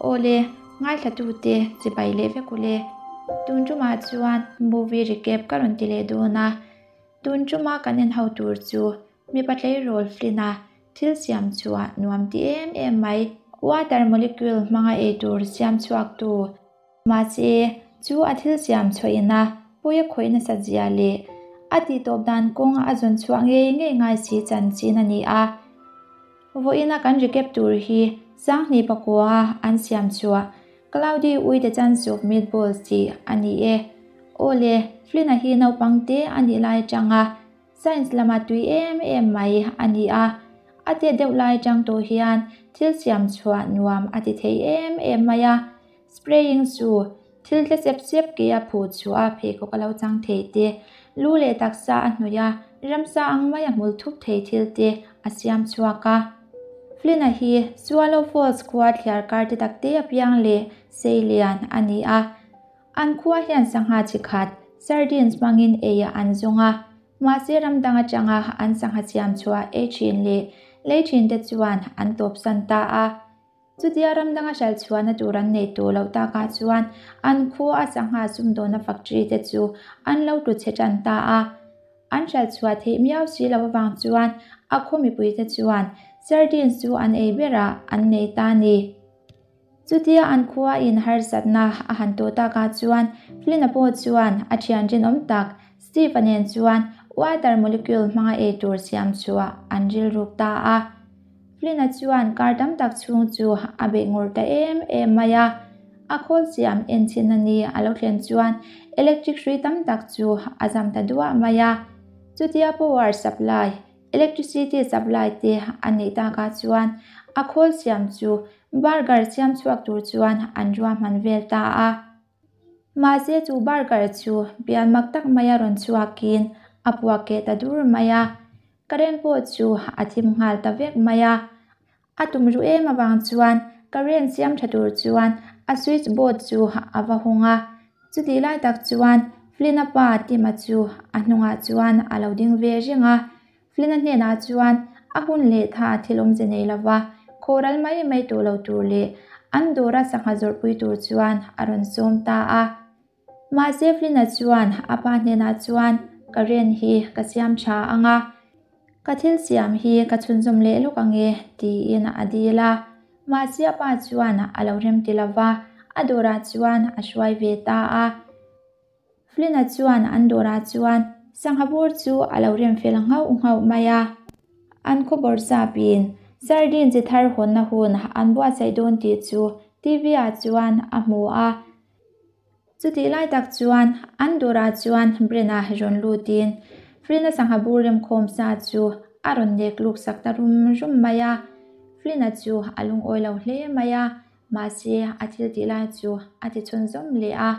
Awle, ngaithlatute chibai leh vek ule. Tun tumah chuan movie recap ka rawn ti leh dawn a. Tun tuma kan en ho tur chu mipa tleirawl Flynn-a thil siam chhuah nuam ti em em mai. Water molecule hmanga ei tur siam chhuaktu Mahse, chu a thil siam chhuahina pawi a khawih nasat zia leh a tihtawp dan kawng a zawn chhuah ngei ngei ngai si chanchin a ni a. Vawiina kan recap tur hi Sanghnih pakua an siam chhuah Cloudy Uite Chance of Meatballs tih a ni e. Aw le, Flynn-a hi naupang te a nih lai atanga Science lama tui em em mai a ni a, a tet deuh lai atang tawh hian thil siam chhuah nuam a ti thei em em mai a. Spraying chu thil tle sep sep ke a phuh chhuah a pheikhawk a lo chang thei te, lu leh taksa a hnawih a, ramsa ang mai a hmul thup thei thil te a siam chhuak a. Flynn-a hi Swallow Falls khua thliar kar te tak te apiang leh sei lian a ni a. An khua hian sangha chi khat, sardines hmangin ei an zawng a, mahse ram dang atanga an sangha siam chhuah ei thin leh lei thin te chuan an tawpsan ta a. Chutia ram danga hralh chhuahna tur an neih tawh loh takah chuan an khua a sangha sumdawnna factory te chu an lo tlu chhe tan ta a. An hralh chhuah theih miau si loh avang chuan a khaw mipuite chuan sardines chu an ei berah an nei ta a ni. Chutia an khua in harsatna a han tawh takah chuan Flynn-a pawh chuan a thian rinawm tak Steve-a nen chuan water molecule hmanga ei tur siam chhuah an rilruk ta a. Flynn-a chuan kar tam tak chhung chu a beih ngur ta em em mai a. A khawl siam en chhin a ni a lo thlen chuan electric hrui tam tak chu a zam ta duah mai a. Chutia power supply, electricity supply te a neih takah chuan a khawl siam chu burger siam chhuak tur chuan an ruahman vel ta a. Mahse chu burger chu pian mak tak maia rawn chhuakin a puak keh ta dur mai a. Current pawh chu a thim nghal ta vek mai a. A tum ruh em avang chuan current siam tha tur chuan a switch board chu a va hung a. Chutih lai tak chuan Flynn-a pa Tim-a chu a hnungah chuan a lo ding ve reng a. Flynn-a hnenah chuan a hun leh tha thil awmze nei lova khawral mai mai tawh lo tur leh an dawra sangha zawrhpui tur chuan a rawn sawm ta a. Mahse Flynn-a chuan a pa hnenah chuan ka ren hi ka siam tha ang a, ka thil siam hi ka chhunzawm leh lawk ang e tiin a dil a. Mahse a pa chuan a lo rem ti lova, a dawrah chuan a hruai ve ta a. Flynn-a chuan an dawrah chuan sangha bur chu a lo rem fel nghauh nghauh mai a. An khawbawr sapin sardine chi thar hawnna hun an buatsaih dawn tih chu TV-ah chuan a hmu a. Chutih lai tak chuan an dawrah chuan Bren-a rawn lutin Flynn-a sangha bur remkhawm sa chu a rawn nek luk sak ta rum rum mai a. Flynn-a chu a lungawi lo hle mai a, mahse a thil tih lai chu a ti chhunzawm leh a.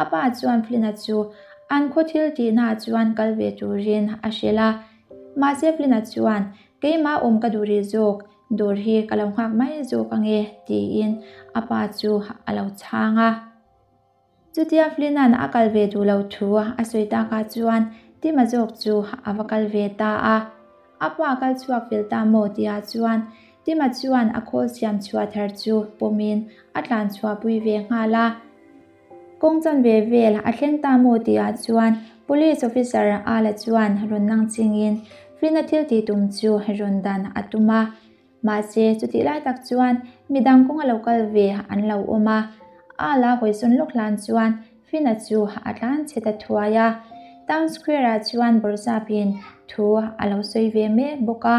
A pa chuan Flynn-a chu an khaw thil tihnaah chuan kal ve turin a hrilh a. Mahse Flynn-a chuan, Keimah awm ka duh rih zawk, Dawr hi ka lo nghak mai zawk ange tiin a pa chu a lo chhang a. Chutia Flynn-a'n a kal ve duh lo thu a sawi takah chuan Tim-a zawk chu a va kal ve ta a. A pa kal chhuak fel ta maw tihah chuan Tim-a chuan a khawl siam chhuah thar chu pawmin a tlan chhuahpui ve nghal a. Kawng chanve vel a thleng ta maw tihah chuan Police Officer Ala chuan rawn nang chingin Flynn-a thil tih tum chu rawn dan a tum a. Mahse, chutih lai tak chuan midang kawnga lo kal ve an lo awm a. Ala hawisawn lawk hlan chuan Flynn-a chu a tlan chhe ta thuai a. Town Square-ah chuan Bawrhsapin thu a lo sawi ve mek bawk a.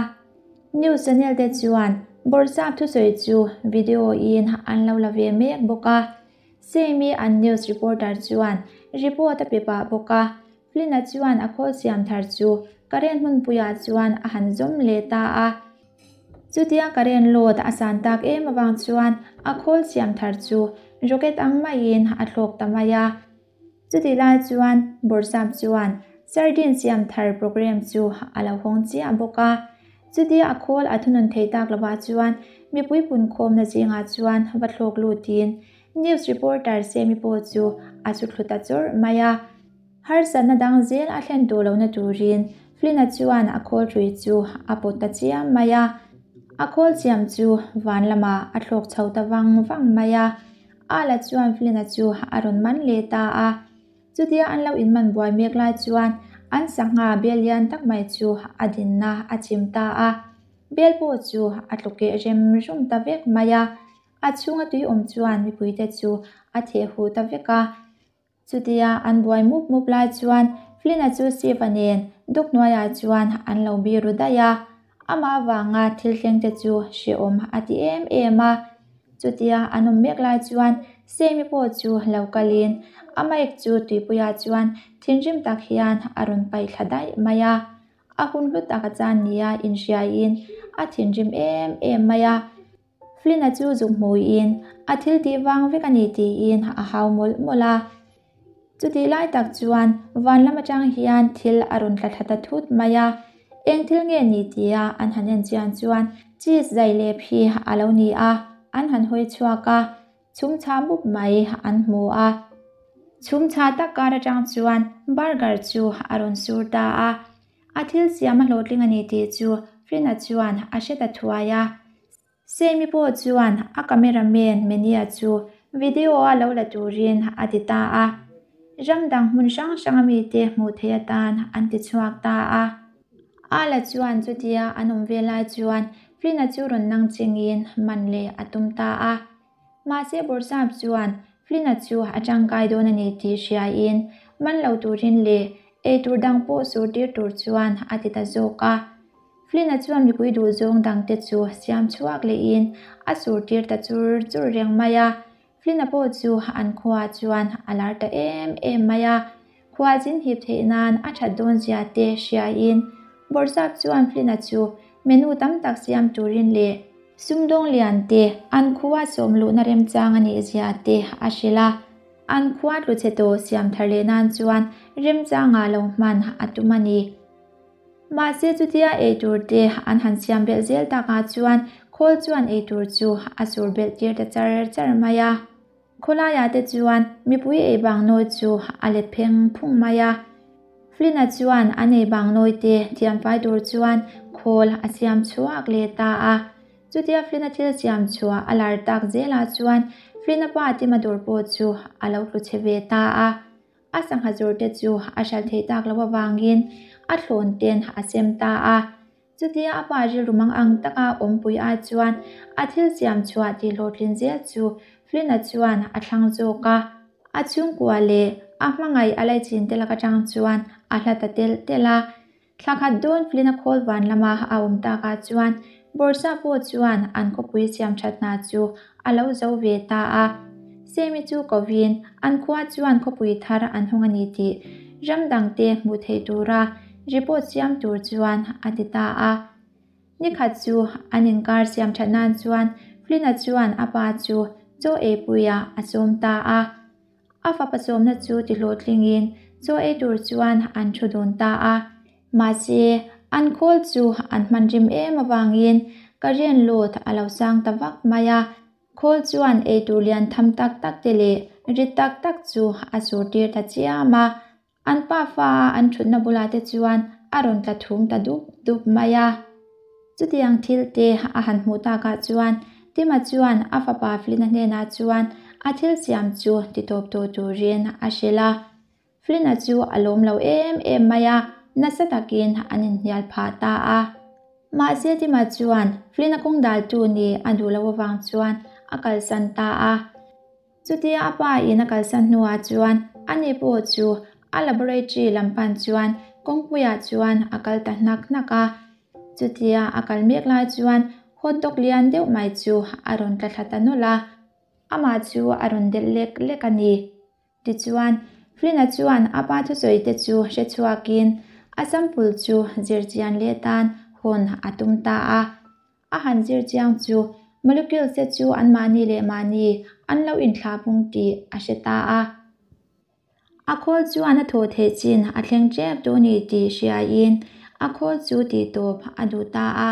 News channel te chuan Bawrhsap thusawi chu video-in an lo la ve mek bawk a. Semi an news reporter chuan report a pe pah bawk a, Flynn-a chuan a khawl siam thar chu current hmunpuiah chuan a han zawm leh ta a. Chutia current load a san tak em avang chuan a khawl siam thar chu rocket ang maiin a thlawk ta mai a. Chutih lai chuan Bawrhsap chuan sardine siam thar program chu a lo hawng chiah bawk a. Chutia a khawl a thunun thei tak lovah chuan mipui punkhawmna zingah chuan va thlawk lutin news reporter Semi pawh chu a chu thlu ta chawrh mai a. Harsatna dang zel a thlen tawh lohna turin Flynn-a chuan a khawl hrui chu a pawt ta chiam mai a. A khawl siam chu van lamah a thlawk chho ta vang vang mai a. Ala chuan Flynn-a chu a rawn man leh ta a. Chutia an lo inman buai mek lai chuan an sangha bel lian tak mai chu a dinna a chim ta a. Bel pawh chu a tlu keh rem rum ta vek mai a. A chhunga tui awm chuan mipuite chu a theh huh ta vek a. Chutia an buai mup mup lai chuan Flynn-a chu Steve-a nen duk hnuaiah chuan an lo biru daih a. Amah avanga thil thleng te chu hrehawm a ti em em a. Chutia an awm mek lai chuan Sammy pawh chu lo kalin a mic chu tuipuiah chuan thinrim tak hian a rawn paih thla daih mai a. A hun hlu tak a chan nia inhriaiin a thinrim em em mai a. Flynn-a chu zuk hmuiin a thil tih vang vek a ni tiin a hau mawlh mawlh a. Chutih lai tak chuan van lam atang hian thil a rawn tla thla ta thut mai a. Eng thil nge ni tia an han en chian chuan cheese zai lep hi a lo ni a, an han hawi chhuak a, chhum chha mup mai an hmu a. Chhum chha tak kar atang chuan burger chu a rawn sur ta a. A thil siam a hlawhtling a ni tih chu Flynn-a chuan a hre ta thuai a. Sammy pawh chuan a cameraman Mania chu video-a lo la turin a ti ta a. Ram dang hmun hrang hranga mite hmuh theih atan an ti chhuak ta a. Ala chuan chutia an awm ve lai chuan Flynn-a chu rawn nang chingin man leh a tum ta a. Mahse Bawrhsap chuan Flynn-a chu a tangkai dawn a ni tih hriaiin man lo turin leh eitur dang pawh sur tir tur chuan a ti ta zawk a. Flynn-a chuan mipui duhzawng dangte chu siam chhuak lehin a sur tir ta chur chur reng mai a. Flynn-a pawh chu an khuaah chuan a lar ta em em mai a. Khua zin hip theih nan a that dawn zia te hriaiin Bawrhsap chuan Flynn-a chu menu tam tak siam turin leh sumdawng lian te an khua sawm luhna remchang a nih zia te a hrilh a. An khua tlu chhe tawh siam thar leh nan chuan remchangah lo hman a tum a ni. Mahse chutia eitur te an han siam belh zel takah chuan khawl chuan eitur chu a sur belh tir ta char char mai a. Khawlaiah te chuan mipui ei bang nawi chu a let pheng phung mai a. Flynn-a chuan an ei bang nawi te thiamfai tur chuan khawl a siam chhuak leh ta a. Chutia Flynn-a thil siam chhuah a lar tak zelah chuan Flynn-a pa Timadur pawh chu a lo tlu chhe ve ta a. A sangha zawrte chu a hral theih tak loh avangin a thlawn ten a sem ta a. Chutia a pa rilru mang ang taka awmpui ai chuan a thil siam chhuah tih hlawhtlin zel chu Flynn-a chuan a thlang zawk a. A chhungkua leh a hmangaih a laichin te lak atang chuan a hla ta telh telh a. Thla khat dawn Flynn-a khawl van lama a awm takah chuan Bawrhsa pawh chuan an khawpui siam that hna chu a lo zo ve ta a. Semi chu kovin an khua chuan khawpui thar an hawng a ni tih ram dangte hmuh theih tura report siam tur chuan a ti ta a. Nikhat chu an inkar siam that nan chuan Flynn-a chuan a pa chu chaw eipuiah a sawm ta a. A fapa sawmna chu ti hlawhtlingin chaw ei tur chuan an thu dun ta a. Mahse, an khawl chu an hman rim em avangin ka rian lut a lo sang ta vak mai a. Khawl chuan eitur lian tham tak tak te leh rit tak tak chu a sur tir ta chiam a. An pa fa a an thutna bulah te chuan a rawn tla thum ta dup dup mai a. Chutiang thil te a han hmuh takah chuan Tima chuan a fapa Flynn-a hnenah chuan a thil siam chu ti tawp tawh turin a hrilh a. Flynn-a chu a lawm lo em em mai a, nasa takin an inhnial phah ta a. Mahse Tima chuan Flynn-a kawng daltu nih a duh loh avang chuan a kalsan ta a. Chutia a pa in a kalsan hnuah chuan ani pawh chu a laboratory lam pan chuan kawngpuiah chuan a kal ta hnak hnak a. Chutia a kal mek lai chuan hot dog lian deuh mai chu a rawn tla thla ta nawlh a, amah chu a rawn delh lek lek a ni. Tichuan, Flynn-a chuan a pa thusawi te chu hre chhuakin a sample chu zir chian leh tan hawn a tum ta a. A han zir chiang chu molecules te chu anmahni leh mahni an lo inthlah pung tih a hre ta a. A khawl chuan a thawh theih chin a thleng tep tawh ni tih hriaiin a khawl chu tih tawp a duh ta a.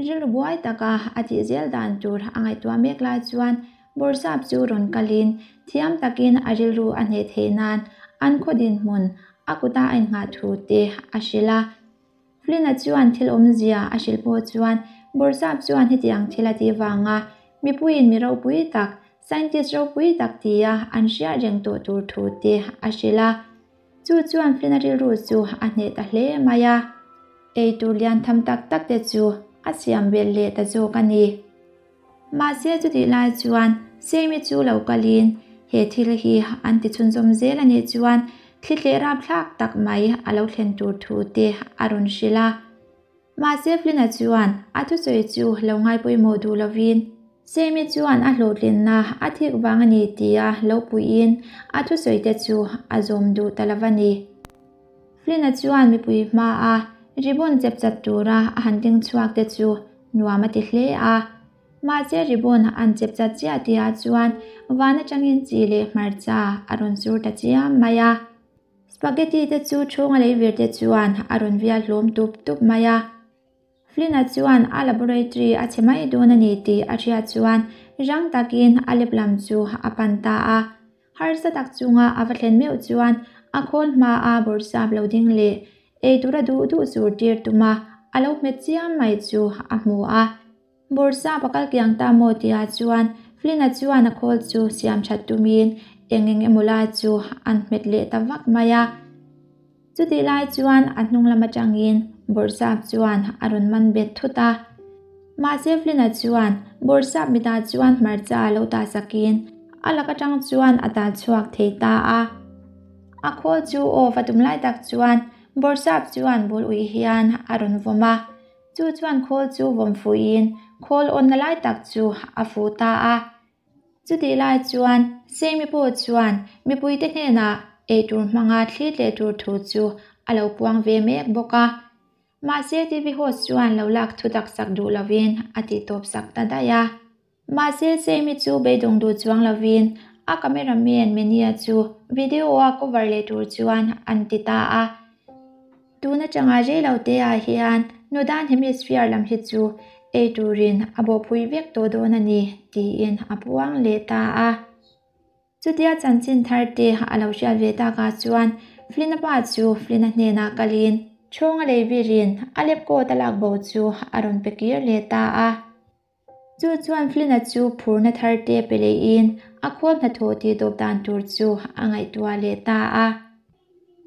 Rilru buai taka a tih zel dan tur a ngaihtuah mek lai chuan Bawrhsap chu rawn kalin thiam takin a rilru a hneh theih nan an khaw dinhmun a kuta a innghah thu te a hrilh a. Flynn-a chuan thil awmzia a hrilh pawh chuan Bawrhsap chuan hetiang thil a tih vanga mipuiin mi ropui tak, scientist ropui tak tia an hriat reng tawh tur thu te a hrilh a. Chu chuan Flynn-a rilru chu a hneh ta hle mai a. Eitur lian tham tak tak te chu a siam belh leh ta zawk a ni. Mahse chutih lai chuan Semi chu lo kalin he thil hi an ti chhunzawm zel a nih chuan thli tleh rapthlak tak mai a lo thlen tur thu te a rawn hrilh a. Mahse Flynn-a chuan a thusawi chu lo ngaipawimawh duh lovin Semi chuan a hlawhtlinna a thik vang a ni tia lo puiin a thusawi te chu a zawm duh ta lo a ni. Flynn-a chuan mipui hmaa ribbon chep chat tura a han ding chhuak te chu nuam a ti hle a. Mahse ribbon an chep chat chiah tihah chuan van atangin chi leh hmarcha a rawn sur ta chiam mai a. Spaghetti te chu chhunga lei vir te chuan a rawn vial hlawm tup tup mai a. Flynn-a chuan a laboratory a chhe mai dawn a ni tih a hriat chuan rang takin a lep lam chu a pan ta a. Harsa tak chunga a va thlen meuh chuan a khawl hmaa bawrhsap lo ding leh ei tura duh duh sur tir tuma a lo hmet chiam mai chu a hmu a. Bawrhsap a kal kiang ta maw tihah chuan Flynn-a chuan a khawl chu siam that tumin eng eng emaw lai chu an hmet leh ta vak mai a. Chutih lai chuan a hnung lam atangin Bawrhsap chuan a rawn man bet thut a. Mahse Flynn-a chuan Bawrhsap mitah chuan hmarcha a lo tah sakin a lak atang chuan a tal chhuak thei ta a. A khawl chu off a tum lai tak chuan Bawrhsap chuan bul uih hian a rawn vawm a. Chu chuan khawl chu vawm fuhin khawl awnna lai tak chu a fuh ta a. Chutih lai chuan Semi pawh chuan mipuite hnenah eitur hmanga thli tleh tur thu chu a lo puang ve mek bawk a. Mahse TV host chuan lo lak thu tak sak duh lovin a tih tawp sak ta daih a. Mahse Semi chu beidawng duh chuang lovin a cameraman Mania chu video a cover leh tur chuan an ti ta a. Tun atanga rei lo te ah hian Northern Hemisphere lam hi chu ei turin a bawhpui vek tawh dawn a ni tiin a puang leh ta a. Chutia chanchin thar te a lo hriat ve takah chuan Flynn-a pa chu Flynn-a hnenah kalin chhawng a lei virin a lep coat a lak bo chu a rawn pe kir leh ta a. Chu chuan Flynn-a chu phurna thar te pe leiin a khawl hnathawh tih tawp dan tur chu a ngaihtuah leh ta a.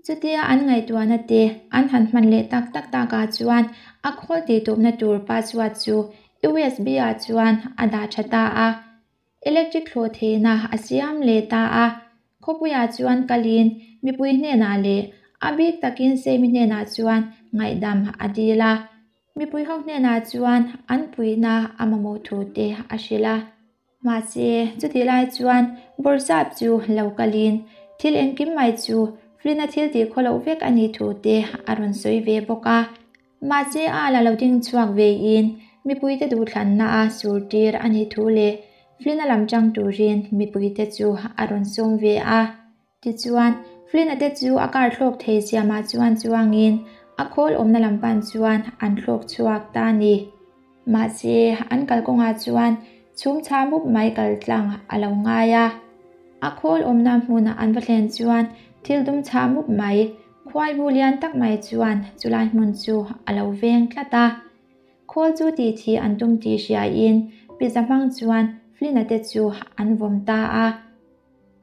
Chutia an ngaihtuahna te an han hman leh tak tak takah chuan a khawl tih tawpna tur password chu USB-ah chuan a dah tha ta a. Electric thlawh theihna a siam leh ta a. Khawpuiah chuan kalin mipui hnenah leh a bik takin Semi hnenah chuan ngaihdam a dil a. Mipui ho hnenah chuan an puihna a mamawh thu te a hrilh a. Mahse, chutih lai chuan Bawrhsap chu lo kalin thil engkim mai chu Flynn-a thil tih khaw loh vek a nih thu te a rawn sawi ve bawk a. Mahse, a la lo ding chhuak vein mipuite duhthlanna a sur tir a nih thu leh Flynn-a lam tang turin mipuite chu a rawn sawm ve a. Tichuan, Flynn-a te chu a car thlawk thei siamah chuan chuangin a khawl awmna lam pan chuan an thlawk chhuak ta a ni. Mahse, an kalkawngah chuan chhum chha mup mai kal tlang a lo ngai a. A khawl awmna hmuna an va thlen chuan thil dum chha mup mai, khuai bu lian tak mai chuan chulai hmun chu a lo veng tlat a. Khawl chu tih thih an tum tih hriain pizza hmang chuan Flynn-a te chu an vawm ta a.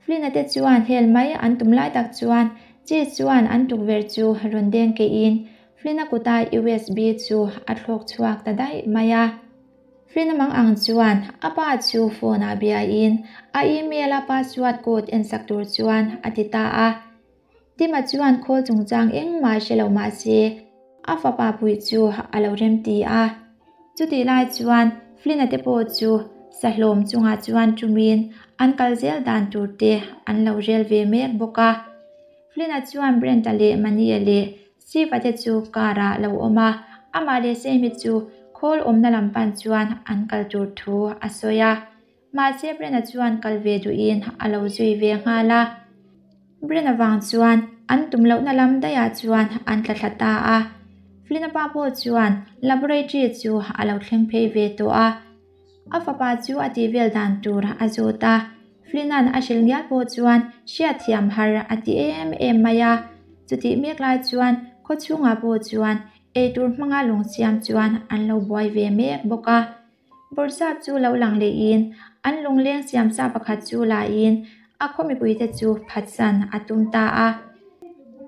Flynn-a te chuan hel mai an tum lai tak chuan Cheese chuan an tukverh chu rawn deng keihin Flynn-a kuta USB chu a thlawk chhuak ta daih mai a. Flynn-a mang ang chuan a pa chu phone-ah biain a email-a password code ensak tur chuan a ti ta a. Tima chuan khawl chungchang engmah hre lo mah se a fapa puih chu a lo rem ti a. Chutih lai chuan Flynn-a te pawh chu sahlawm chungah chuan tumin an kal zel dan tur te an lo rel ve mek bawk a. Flynn-a chuan Brent-a leh Manny-a leh Steve-a te chu car-ah lo awm a, amah leh Sammy chu khawl awmna lam pan chuan an kal tur thu a sawi a. Mahse Brenna chuan kal ve duhin a lo zui ve nghal a. Brenna vang chuan an tum lohna lam daihah chuan an tla thla ta a. Flynn-a pa pawh chuan laboratory chu a lo thleng phei ve tawh a. A fapa chu a tih vel dan tur a zawt a. Flynn-a'n a hrilh ngial pawh chuan hriatthiam har a ti em em mai a. Chutih mek lai chuan khawchhungah pawh chuan. eitur hmanga lawng siam chuan an lo buai ve mek bawk a. Bawrhsap chu lo lang lehin an lungleng siam sa pakhat chu lain a khaw mipuite chu phatsan a tum ta a.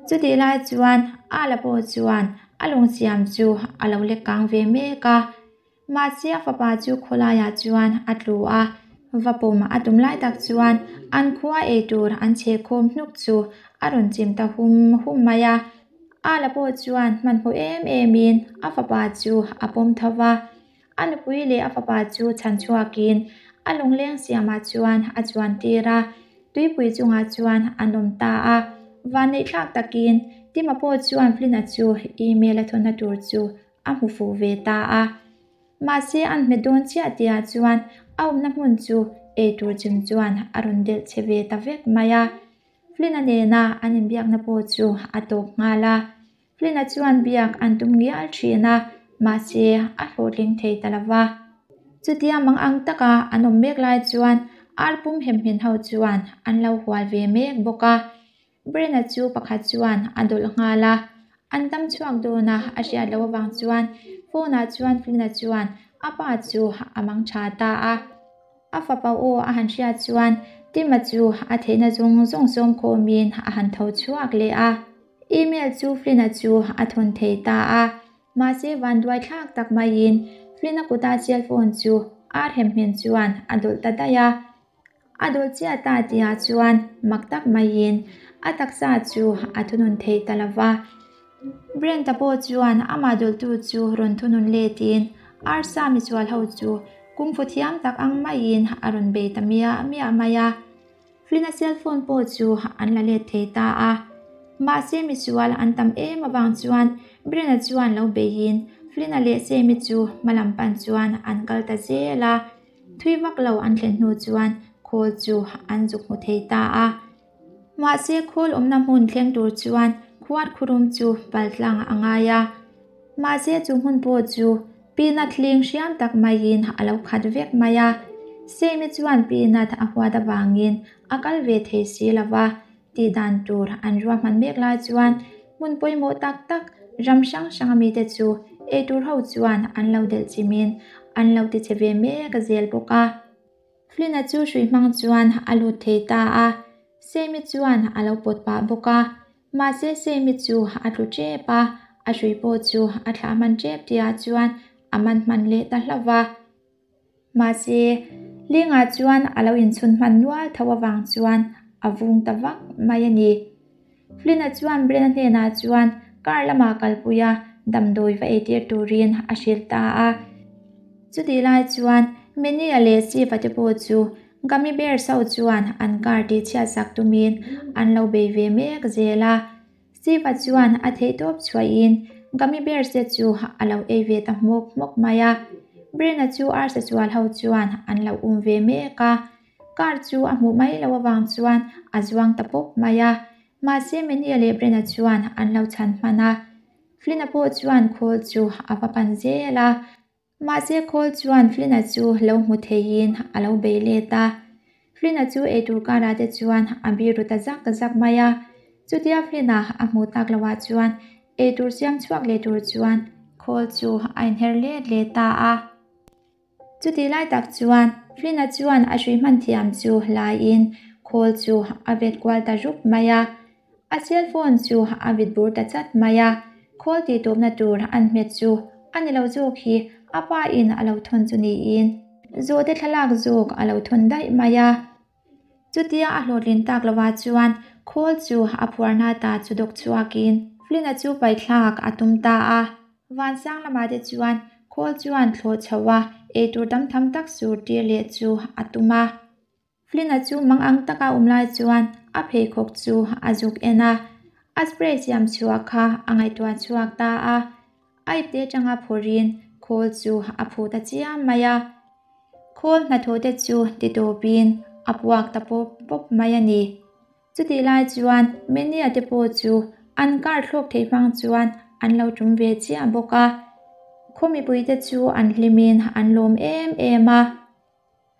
Chutih lai chuan Ala pawh chuan a lawng siam chu a lo lek kang ve mek a. Mahse a fapa chu khawlaiah chuan a tlu a, va pawm a tum lai tak chuan an khua eitur an chhehkhawm hnuk chu a rawn chim ta hum hum mai a. Ala pawh chuan hmanhmawh em emin a fapa chu a pawm tho va. A nupui leh a fapa chu chhan chhuakin a lungleng siamah chuan a chuan tir a, tuipui chungah chuan an awm ta a. Vanneihthlak takin Tima pawh chuan Flynn-a chu email a thawnna tur chu a hmu fuh ve ta a. Mahse an hmet dawn chiah tihah chuan a awmna hmun chu eitur chim chuan a rawn delh che ve ta vek mai a. Flynn-a nena an inbiakna pawh chu a tawp nghal a. Flynn-a chuan biak an tum ngial thin a, mahse a hlawhtling thei ta lo va. Chutia mang ang taka an awm mek lai chuan ar pum hemhmin ho chuan an lo hual ve mek bawk a. Brenna chu pakhat chuan a dawlh nghal a, an dam chhuak dawn a a hriat loh avang chuan phone ah chuan Flynn-a chuan a pa chu a mang tha ta a. A fapa aw a han hriat chuan Tima chu a theihna zawng zawng sawm khawmin a han tho chhuak leh a. Email chu Flynn-a chu a thawn thei ta a, mahse vanduai thlak tak maiin Flynn-a kuta cell phone chu ar hem hmin chuan a dawlh ta daih a. A dawlh chiah ta tihah chuan mak tak maiin a taksa chu a thunun thei ta lo va. Brent-a pawh chuan amah dawlhtu chu rawn thunun letin arsa misual ho chu kungfu thiam tak ang maiin a rawn bei ta miah miah mai a. Flynn-a cell phone pawh chu an la let thei ta a. Mahse misual an tam em avang chuan Brent-a chuan lo beiin Flynn-a leh Sammy chu hmalam pan chuan an kal ta zel a. Thui vak lo an thlen hnu chuan khawl chu an zuk hmu thei ta a. Mahse khawl awmna hmun thleng tur chuan khuat khurum chu paltlang a ngai a. Mahse chu hmun pawh chu peanut hling hriam tak maiin a lo khat vek mai a. Semi chuan peanut a huat avangin a kal ve thei si lo va, tih dan tur an ruahman mek lai chuan hmun pawimawh tak tak ram hrang hrang a mite chu eitur ho chuan an lo delh chimin an lo ti che ve mek zel bawk a. Flynn-a chu hrui hmang chuan a lut thei ta a, Sammy chuan a lo pawt pah bawk a. Mahse Sammy chu a tlu tep a, a hrui pawh chu a thlah hman tep tihah chuan a man hman leh ta hlauh va. Mahse, Lingah chuan a lo inchhun hman nual tho avang chuan a vung ta vak mai a ni. Flynn-a chuan Brenna hnenah chuan car lamah kalpui a, damdawi va eitir turin a hrilh ta a. Chutih lai chuan Manny-a leh Steve-a te pawh chu Gummy Bears ho chuan an car tihchhiat sak tumin an lo bei ve mek zel a. Steve-a chuan a theihtawp chhuahin Gummy Bears te chu a lo ei ve ta hmawk hmawk mai a. Brenna chu arsa sual ho chuan an lo um ve mek a. Car chu a hmuh mai loh avang chuan a zuang ta pawp mai a, mahse Manny-a leh Brenna chuan an lo chhan hman a. Flynn-a pawh chuan khawl chu a va pan zel a, mahse khawl chuan Flynn-a chu lo hmu theiin a lo bei let a. Flynn-a chu eitur karah te chuan a biru ta zak zak mai a, chutia Flynn-a a hmuh tak lohah chuan eitur siam chhuak leh tur chuan khawl chu a inher let leh ta a. Chutih lai tak chuan Flynn-a chuan a hrui hman thiam chu laiin khawl chu a vet kual ta rup mai a. A cell phone chu a vit bur ta chat mai a. Khawl tih tawpna tur an hmet chu a ni lo zawk hi a pa in a lo thawn chu niin zawhte thlalak zawk a lo thawn daih mai a. Chutia a hlawhtlin tak lovah chuan khawl chu a phuarna ta chu dawk chhuakin Flynn-a chu paithlak a tum ta a. Vansang lamah te chuan khawl chuan thlawh chho a, eitur tam tham tak sur tir leh chu a tum a. Flynn-a chu mang ang taka awm lai chuan a pheikhawk chu a zuk en a, a spray siam chhuah kha a ngaihtuah chhuak ta a. A ipte atanga phawrhin khawl chu a phu ta chiam mai a. Khawl hnathawh te chu ti tawpin a puak ta pawp pawp mai a ni. Chutih lai chuan Mania te pawh chu an car thlawk theih hmang chuan an lo tum ve chiah bawk a. Khaw mipuite chu an hlimin an lawm em em a.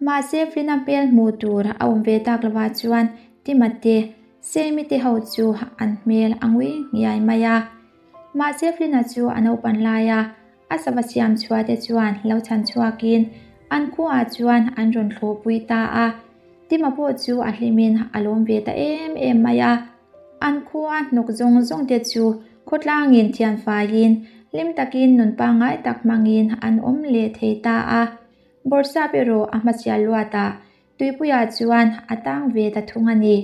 Mahse Flynn-a hmel hmuh tur a awm ve tak lovah chuan Tima te, Sammy te ho chu an hmel a ngui nghiai mai a. Mahse Flynn-a chu a naupan laia a sava siam chhuah te chuan lo chhan chhuakin an khuaah chuan an rawn thlawhpui ta a. Tima pawh chu a hlimin a lawm ve ta em em mai a. An khua hnawk zawng zawng te chu khawtlangin thianfaiin hlim takin nun pangngai tak hmangin an awm leh thei ta a. Bawrhsap erawh a hmasial luatah tuipuiah chuan a tang ve ta thung a ni.